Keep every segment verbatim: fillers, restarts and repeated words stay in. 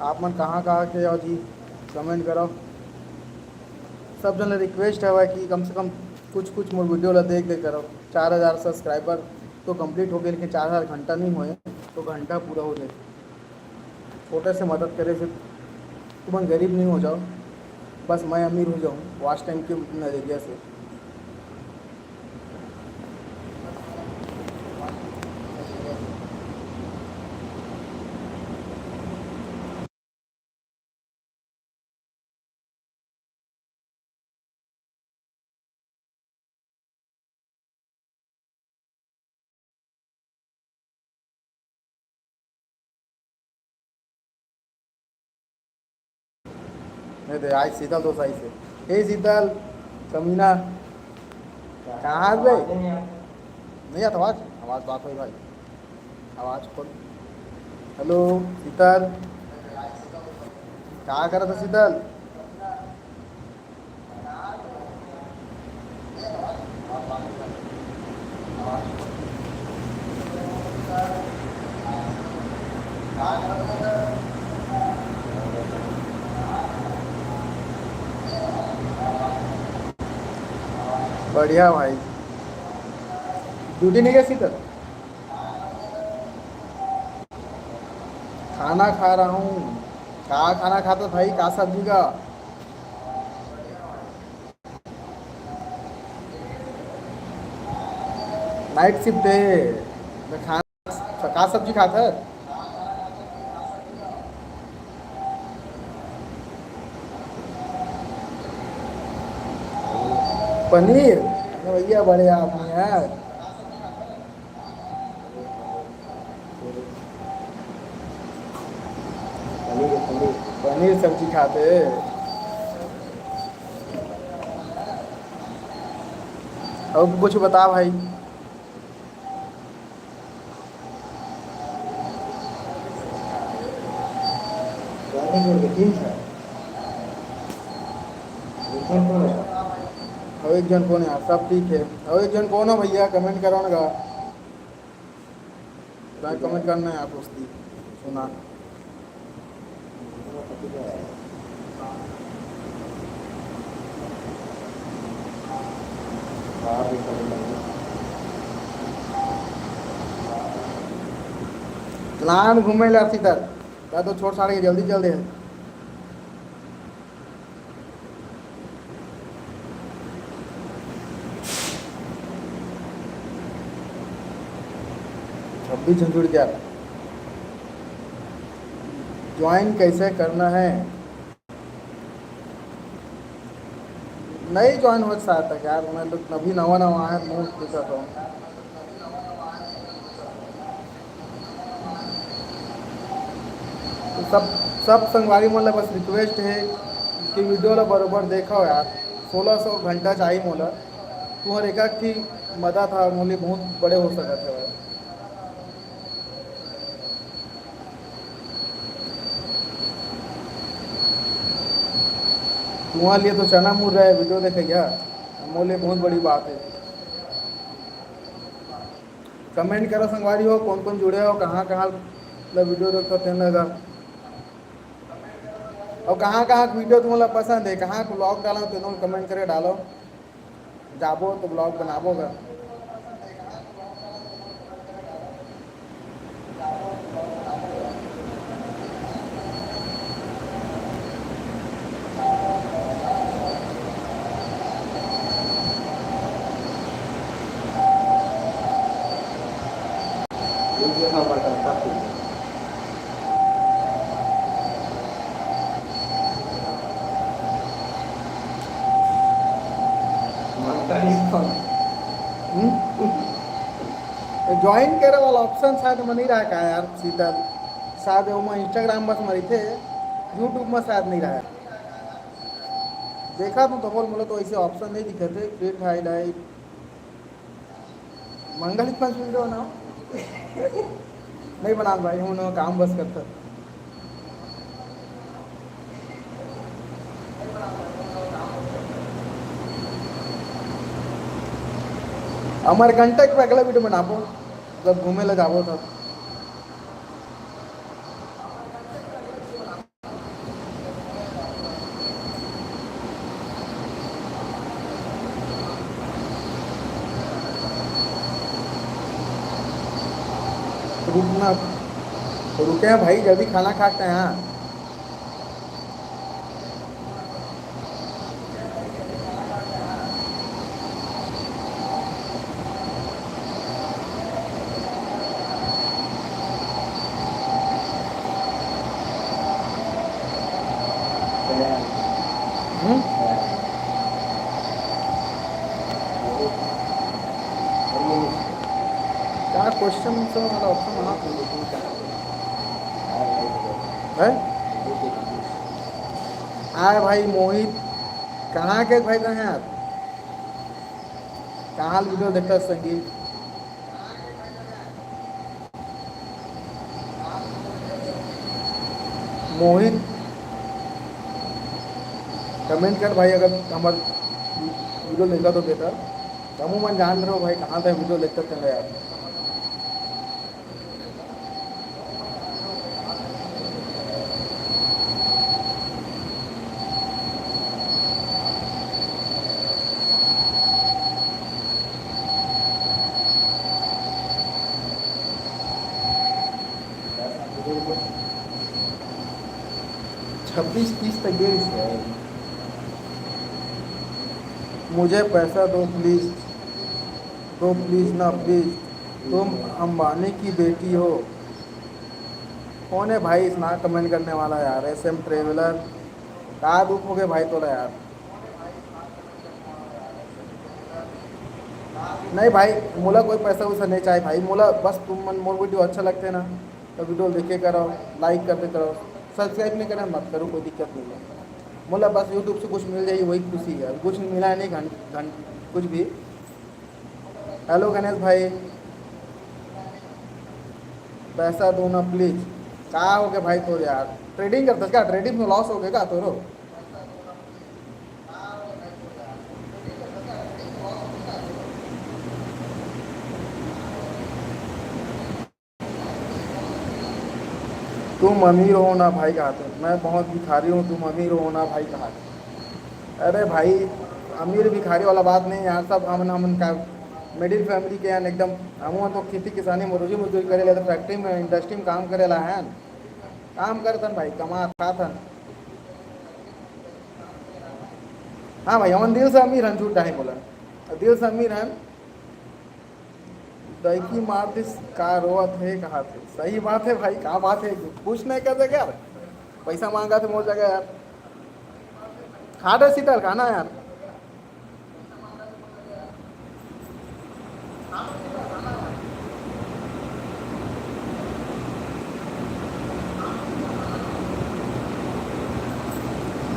आप मन कहाँ कहाँ के हो जी, कमेंट करो। सब जन ला रिक्वेस्ट हवय कि कम से कम कुछ कुछ मोर वीडियो ला देख दे करो। चार हजार सब्सक्राइबर तो कंप्लीट हो गए, लेकिन चार हजार घंटा नहीं होए, तो घंटा पूरा हो जाए। छोटे से मदद करे से तुमन गरीब नहीं हो जाओ, बस मैं अमीर हो जाऊँ वॉच टाइम के नज़रिया से। नहीं दे, आज शीतल दोस्त आई से। हे शीतल, कमीना, कहाँ है बे? नहीं आता आवाज, आवाज बात होई भाई, आवाज खोल। हेलो शीतल, का करत है शीतल? बढ़िया भाई, ड्यूटी नहीं गए शीतल? खाना खा रहा हूँ। का खाना खाता भाई, का सब्जी का? नाइट शिफ्ट है, तो खाना का सब्जी खाता है? पनीर? अरे भैया, बड़े आदमी यार। पनीर, पनीर, पनीर सब्जी खाते। और कुछ बता भाई। और एक जन कौन है? सब ठीक है। और एक जन कौन हो भैया, कमेंट करो ना। कमेंट करना है आप उसकी सुना। प्लान घूमे ला सीधा, तो छोड़ छाड़ के जल्दी चल दे। छब्बीस जन जुड़ गया। ज्वाइन कैसे करना है? नहीं ज्वाइन हो सकता यार, मैं तो अभी नवा नवा है, मुंह दिखा तो। तो सब, सब संगवारी मन ला बस रिक्वेस्ट है कि वीडियो ला बरोबर देखो यार। सोलह सौ घंटा चाहिए मोला। तुम्हारे एक एक की मदद था मोली बहुत बड़े हो सकत है। तुम्हारे लिए तो चना मुड़ रहा है वीडियो देखे क्या, मोले बहुत बड़ी बात है। कमेंट करो संगवारी हो, कौन कौन जुड़े हो, कहाँ कहाँ ला वीडियो देखो तेन लगा, और कहाँ कहाँ वीडियो तुम लोग पसंद है, कहाँ को ब्लॉग डालो, तेन कमेंट करे डालो। जाबो तो ब्लॉग बनाबो गा। ज्वाइन करे वाला ऑप्शन शायद में नहीं रहा का यार सीधा, शायद वो इंस्टाग्राम बस में रहिथे, यूट्यूब में शायद नहीं रहा। देखा तू तो बोल, मोला तो ऐसे ऑप्शन नहीं दिखत है, फिर हाईलाइट मंगल पंचमी वीडियो बनाओ। नहीं बनाओ भाई, हम लोग काम बस करते। अमरकंटक पे अगला वीडियो बनाबो, जब घूमे ला जाबो तब। रुकना, रुके हैं भाई, जल्दी खाना खाते हैं। हाँ। हम्म? क्या क्वेश्चन से वाला ऑप्शन? हाँ, है। आय भाई मोहित, कहाँ के भाई रहे आप? कहाँ वीडियो देखता संगीत? मोहित, कमेंट कर भाई, अगर हमार वीडियो देखा तो बेटा, तमू मन जान रहे हो भाई, कहाँ तक वीडियो देखते थे यार। छब्बीस तीस तक गिर गया है। मुझे पैसा दो प्लीज, दो प्लीज ना प्लीज। तुम अंबानी की बेटी हो? कौन है भाई इतना कमेंट करने वाला यार? एस एम ट्रेवलर, का दुख हो गए भाई तोला यार? नहीं भाई, मोला कोई पैसा वैसा नहीं चाहे भाई, मोला बस तुम मन मोर वीडियो अच्छा लगते ना, तो वीडियो देखे करो, लाइक करते करो, सब्सक्राइब नहीं करना मत करो, कोई दिक्कत नहीं है। मोला बस यूट्यूब से कुछ मिल जाए, वही खुशी है, कुछ मिला नहीं घन घन कुछ भी। हेलो गणेश भाई, पैसा दो ना प्लीज। का हो गया भाई तोर यार, ट्रेडिंग करता क्या? ट्रेडिंग में लॉस हो गया का तोरो? तुम अमीर हो ना भाई कहा थे, मैं बहुत भिखारी हूँ, तुम अमीर हो ना भाई कहा थे। अरे भाई, अमीर भिखारी वाला बात नहीं यार, सब हमन हमन का मिडिल फैमिली के हैं एकदम। हम तो खेती किसानी में रोजी मजदूरी करे ले, तो फैक्ट्री में, इंडस्ट्री में काम करे ला है, काम करतन भाई, कमा खातन। हाँ भाई, हमन दिल से अमीर हन, झूठ नहीं बोला, दिल से अमीर हन। डौकी मार दिस का रोवत हे कहा थे। सही बात है भाई, का बात है, कुछ नहीं कर दे यार, पैसा मांगा थे मोर जगह यार। खा दे शीतल खाना यार।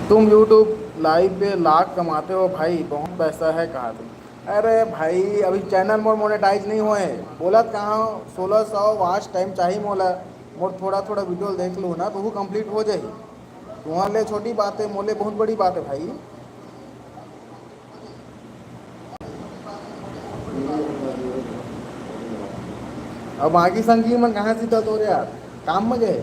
तुम यूट्यूब लाइव पे लाख कमाते हो भाई, बहुत पैसा है कहा थे। अरे भाई, अभी चैनल मोर मोनेटाइज नहीं होए। बोलत कहाँ सोलह सौ वॉच टाइम चाहिए मोला। मोर थोड़ा थोड़ा वीडियो देख लूँ ना, तो वो कंप्लीट हो जाही। तुम्हारे लिए छोटी बात है, मोले बहुत बड़ी बात है भाई। अब बाकी संगी मन कहाँ सीता तोरे यार, काम में गए।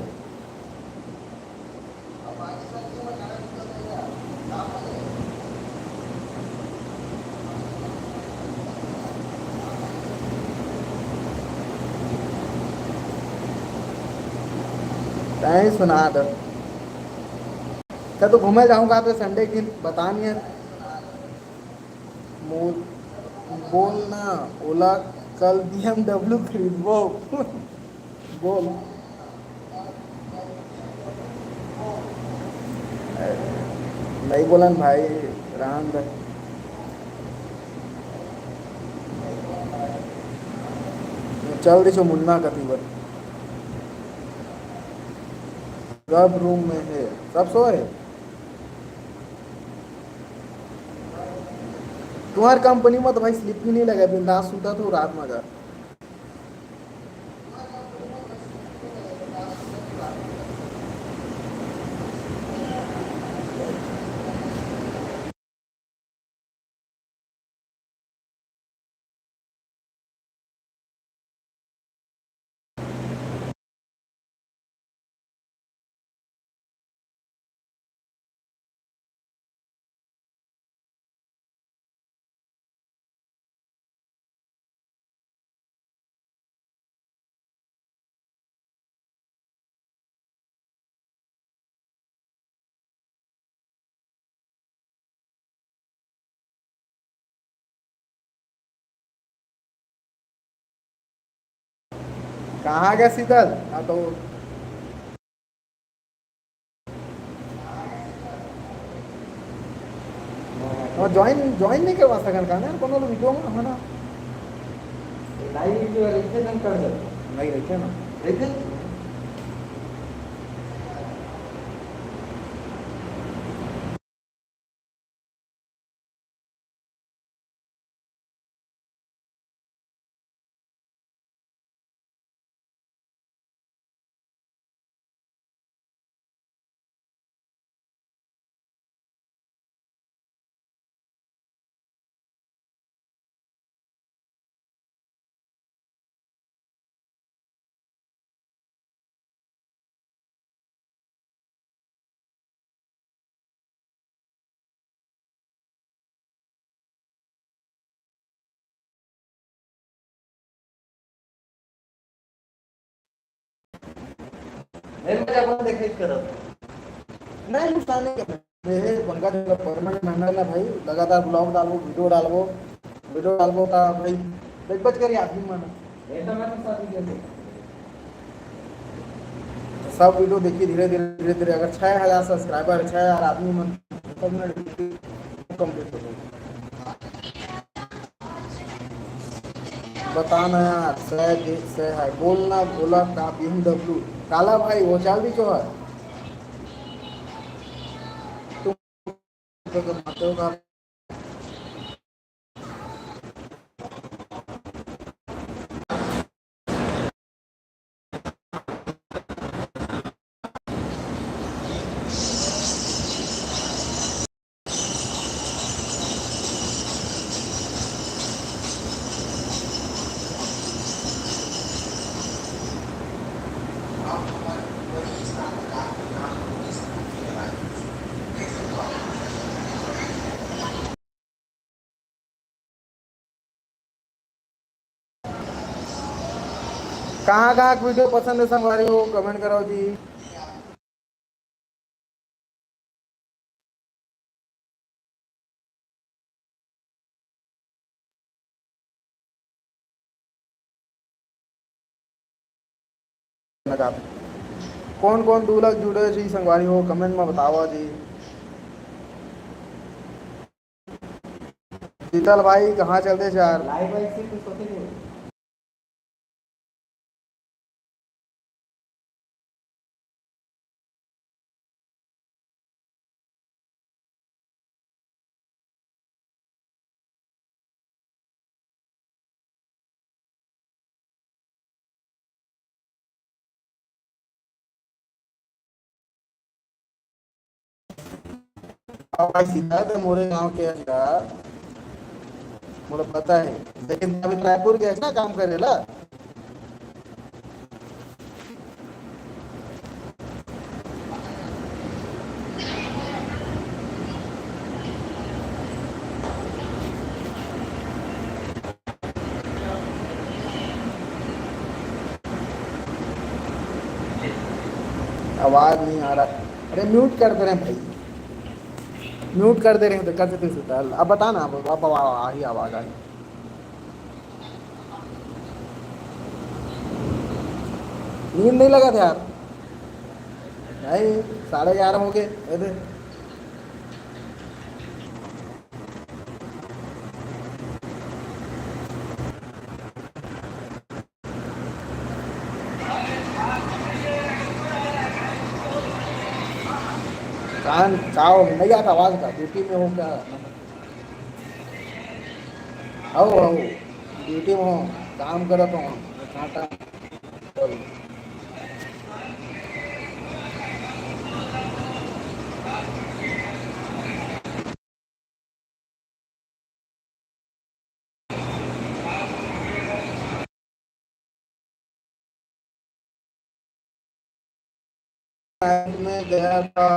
तैं सुना दे। कतौ घूमे जाहूँ का तो संडे के दिन बता नहीं है। मोर बोल ना, ओला कल B M W खरीदबो। बोल। नहीं बोलन भाई, रहन दे। चल दिस मुन्ना कति बर। सब रूम में है, सब सोए। तुम्हार कंपनी में तो भाई स्लिप भी नहीं लगा, बिंदास सुता तो रात में जा। कहाँ गया शीतल? हाँ, तो और ज्वाइन, ज्वाइन नहीं करवा सकन का ना कोनो वीडियो में, है ना? लाइव वीडियो रहिथे, नहीं कर सकते। नहीं रहिथे ना। रहिथे? नहीं, मैं अपन देखे करत हूँ। नहीं, नुकसान नहीं करना। ये पंकज, मतलब, परमानेंट मेंबर ना भाई, लगातार ब्लॉग डालबो, वीडियो डालबो, वीडियो डालबो ता भाई, बच बच कर आदमी मन। ऐसा मैं तो शादी कर लेता। सब वीडियो देखिए धीरे धीरे, धीरे धीरे। अगर छः हज़ार सब्सक्राइबर, छः हज़ार आदमी मन, सब मिनट कंप्लीट हो जाएगा। बता ना यार, सह दे, सह है, बोल ना, बोला का बीएमडब्ल्यू? काला भाई, वो चाल भी जो है। तुम तो मारते हो का? कहाँ कहाँ के वीडियो पसंद है संगवारी हो, कमेंट कराओ जी। कौन कौन दू लाख जुड़े जी संगवारी हो, कमेंट में बतावा जी। शीतल भाई, कहाँ चलते यार? लाइव भाई से कुछ होते नहीं। अब भाई सीधा तो मोरे गांव के अंदर, मोला पता है, लेकिन अभी रायपुर गए ना काम करे ला। आवाज नहीं आ रहा। अरे म्यूट कर दे रहे हैं भाई, म्यूट कर दे रहे हैं तो कर देते हैं सुताल। अब बता ना, अब, अब, अब आ ही आवाज आई। नींद नहीं लगा था यार, नहीं, साढ़े ग्यारह हो गए। अरे कान का हो, नहीं आता आवाज का, ड्यूटी में हो क्या? आओ, आओ, ड्यूटी में हो, काम करत हो, कांटा। में गया था।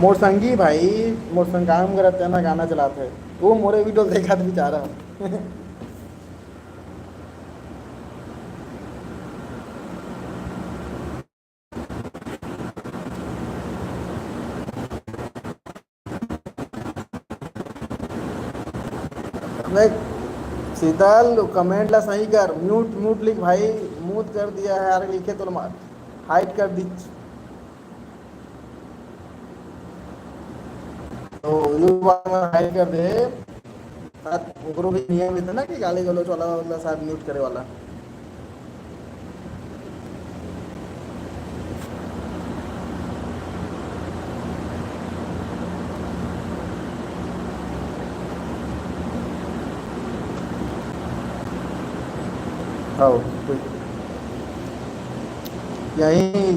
मोर संगी भाई, मोर संग काम करत तेन ह गाना चलात हे। वो मोरे वीडियो देखत बेचारा। देख शीतल, कमेंट ला सही कर, म्यूट, म्यूट लिख भाई, म्यूट कर दिया है यार, लिखे तो हाइड कर दी। तो YouTube वाला हाइड कर दे। साथ ओकरो भी नियम रहता ना कि गाली गलौज वाला, वाला साथ म्यूट करे वाला। आओ, कोई यही